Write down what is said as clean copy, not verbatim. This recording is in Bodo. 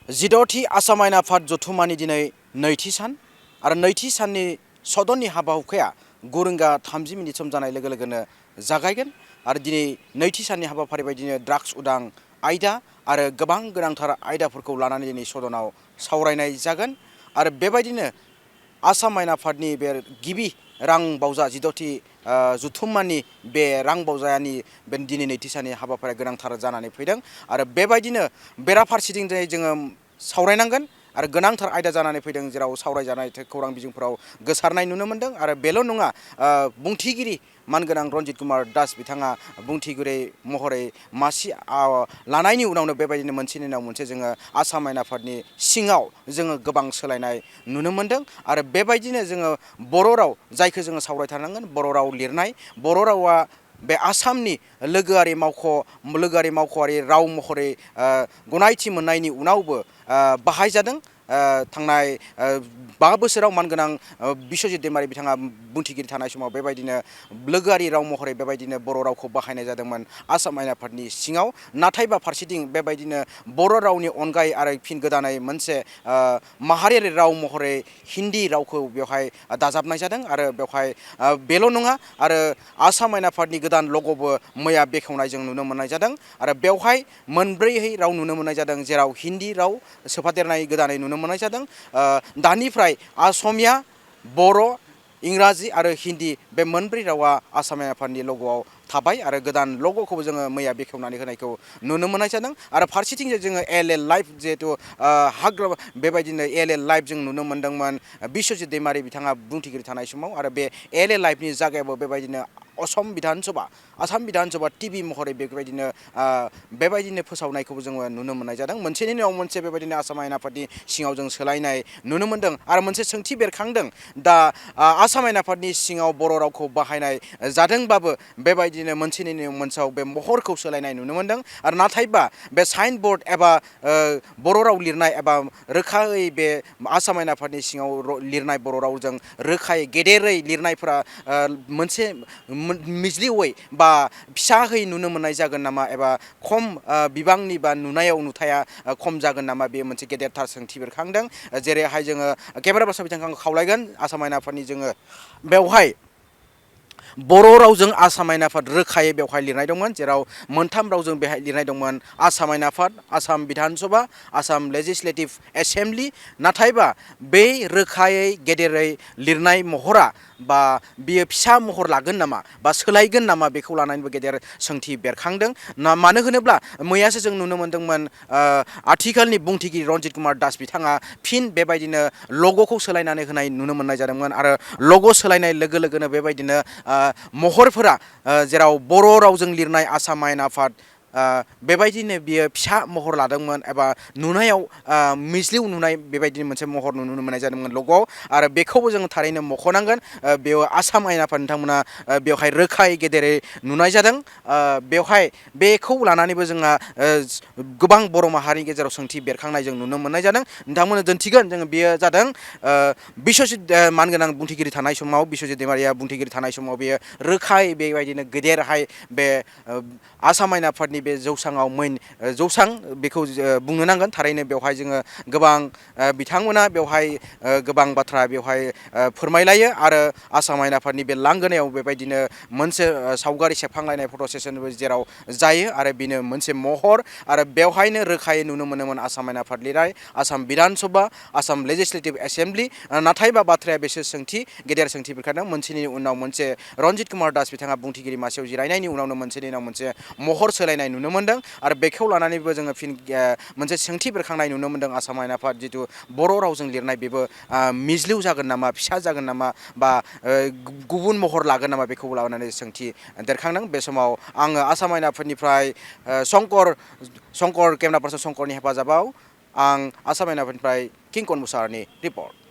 जिद'थि आसाम आयेन आफाद जथुम्मानि दिनै नैथि सान आरो नैथि साननि सदननि हाबा हुखाया 9:30 सम जानाय लोगो लोगोनो जागायगोन आरो दिनै नैथि साननि हाबाफारि बायदिनो ड्राग्स उदां आयदा आरो गोबां गोनांथार आयदाफोरखौ लानानै दिनै सदनाव सावरायनाय जागोन आरो बेबायदिनो आसाम आयेन आफादनि बे गिबि रां बावजा जिद'थि जथुम्मानि बे रां बावजानि बे दिनै नैथि साननि हाबाफारिया गोनांथार जानानै फैदों आरो बेबायदिनो बेराफारसेथिं जोङो सावरायनांगोन आरो गोनांथार आयदा जानानै फैदों जेराव सावरायजानाय खौरां बिजोंफोराव गोसारनाय नुनो मोन्दों आरो बेल' नङा बुंथिगिरि मानगोनां रन्जित कुमार दास बिथाङा बुंथिगिरि महरै मासि लानायनि उनावनो बेबायदिनो मोनसेनि उनाव मोनसे जोङो आसाम आयेन आफादनि सिङाव जोङो गोबां सोलायनाय नुनो मोन्दों आरो बेबायदिनो जोङो बर' राव जायखौ जोङो सावरायथारनांगोन बर' राव लिरनाय बर' रावा बे आसामनि लोगोआरि मावख'आरि राव महरै गनायथि मोननायनि उनावबो बाहायजादों थांनाय 5 बोसोराव मानगोनां बिश्वजित दैमारि बिथाङा बुंथिगिरि थानाय समाव बेबायदिनो लोगोआरि राव महरै बेबायदिनो बर' रावखौ बाहायनाय जादोंमोन आसाम आयेन आफादनि सिङाव नाथायबा फारसेथिं बेबायदिनो बर' रावनि अनगायै आरो फिन गोदानै मोनसे माहारियारि राव महरै हिन्दी रावखौ बेवहाय दाजाबनाय जादों आरो बेवहाय बेल' नङा आरो आसाम आयेन आफादनि गोदान लग'बो मैया बेखेवनाय जों नुनो मोननाय जादों आरो बेवहाय मोनब्रैहै राव नुनो मोननाय जादों जेराव हिन्दी राव सोफादेरनाय गोदानै नुनो मोननाय जादों दानिफ्राय असमिया बर' इंराजि आरो हिन्दी बे मोनब्रै रावा आसाम आयेन आफादनि लग'आव थाबाय आरो गोदान लग'खौबो जोङो मैया बेखेवनानै होनायखौ नुनो मोननाय जादों आरो फारसेथिं जोङो एल लाइफ जिहेथु बेबायदिनो एल लाइफ जों नुनो मोन्दोंमोन बिश्वजित दैमारि बिथाङा बुंथिगिरि थानाय समाव आरो बे एल लाइफनि जायगायावबो बेबायदिनो आसाम बिधान सभा टिभि महरै बेबायदिनो फोसावनायखौबो जोङो नुनो मोननाय जादों मोनसेनि उनाव मोनसे बेबायदिनो आसाम आयेन आफादनि सिङाव जों सोलायनाय नुनो मोन्दों आरो मोनसे सोंथि बेरखांदों दा आसाम आयेन आफादनि सिङाव बर' रावखौ बाहायनाय जादोंबाबो बेबायदिनो मोनसेनि उनाव मोनसेयाव बे महरखौ सोलायनाय नुनो मोन्दों आरो नाथायबा बे साइन बर्ड एबा बर' राव लिरनाय एबा रोखायै बे आसाम आयेन आफादनि सिङाव लिरनाय बर' रावजों रोखायै गेदेरै लिरनायफोरा मोनसे मिज्लिवै बा फिसाहै नुनो मोननाय जागोन नामा एबा खम बिबांनि बा नुथाया खम जागोन नामा बे मोनसे गेदेरथार सोंथि बेरखांदों जेरैहाय जोङो केमेरा पार्सन बिथांखौ खावलायगोन आसाम आयेन आफादनि जोङो बेवहाय बर' रावजों आसाम आयेन आफाद रोखायै बेवहाय लिरनाय दंमोन जेराव मोनथाम रावजों बेहाय लिरनाय दंमोन आसाम आयेन आफाद आसाम बिधान सभा आसाम लेजिस्लेटिभ एसेमब्लि नाथायबा बै रोखायै गेदेरै लिरनाय महरा बा बियो फिसा महर लागोन नामा बा सोलायगोन नामा बेखौ लानानैबो गेदेर सोंथि बेरखांदों मानो होनोब्ला मैयासो जों नुनो मोन्दोंमोन आथिखालनि बुंथिगिरि रन्जित कुमार दास बिथाङा फिन बेबायदिनो लग'खौ सोलायनानै होनाय नुनो मोननाय जादोंमोन आरो लग' सोलायनाय लोगो लोगोनो बेबायदिनो महरफोरा जेराव बर' रावजों लिरनाय आसाम आयेन आफाद बेबायदिनो बियो फिसा महर लादोंमोन एबा नुनायाव मिज्लिव नुनाय बेबायदिनो मोनसे महर नुनो मोननाय जादोंमोन लग'आव आरो बेखौबो जोङो थारैनो मख'नांगोन बेयाव आसाम आयेन आफाद नोंथांमोना बेवहाय रोखायै गेदेरै नुनाय जादों बेवहाय बेखौ लानानैबो जोंहा गोबां बर' माहारिनि गेजेराव सोंथि बेरखांनाय जों नुनो मोननाय जादों नोंथांमोननो दिन्थिगोन जोङो बेयो जादों बिश्वजित मानगोनां बुंथिगिरि थानाय समाव बिश्वजित दैमारिया बुंथिगिरि थानाय समाव बेयो रोखायै बेबायदिनो गेदेरहाय बे आसाम आयेन आफादनि बे जौसाङाव जौसां बेखौ बुंनो नांगोन थारैनो बेवहाय जोङो गोबां बिथांमोना बेवहाय गोबां बाथ्रा बेवहाय फोरमायलायो आरो आसाम आयेन आफादनि बे लांगोनायाव बेबायदिनो मोनसे सावगारि सेबखांलायनाय फट' सेसनबो जेराव जायो आरो बेनो मोनसे महर आरो बेवहायनो रोखायै नुनो मोनोमोन आसाम आयेन आफाद लिरनाय आसाम बिधान सभा आसाम लेजिस्लेटिभ एसेमब्लि नाथायबा बाथ्राया बेसो सोंथि गेदेर सोंथि बेरखांदों मोनसेनि उनाव मोनसे रन्जित कुमार दास बिथाङा बुंथिगिरि मासियाव जिरायनायनि उनावनो मोनसेनि उनाव मोनसे महर सोलायनाय नुनो मोन्दों आरो बेखौ लानानैबो जोङो फिन मोनसे सोंथि बेरखांनाय नुनो मोन्दों आसाम आयेन आफाद जिथु बर' रावजों लिरनाय बेबो मिज्लिव जागोन नामा फिसा जागोन नामा बा गुबुन महर लागोन नामा बेखौ लानानै सोंथि बेरखांदों बे समाव आङो आसाम आयेन आफादनिफ्राय शंकर केमेरा पार्सन शंकरनि हेफाजाबाव आं आसाम आयेन आफादनिफ्राय किंकन मुसाहारिनि रिपर्ट।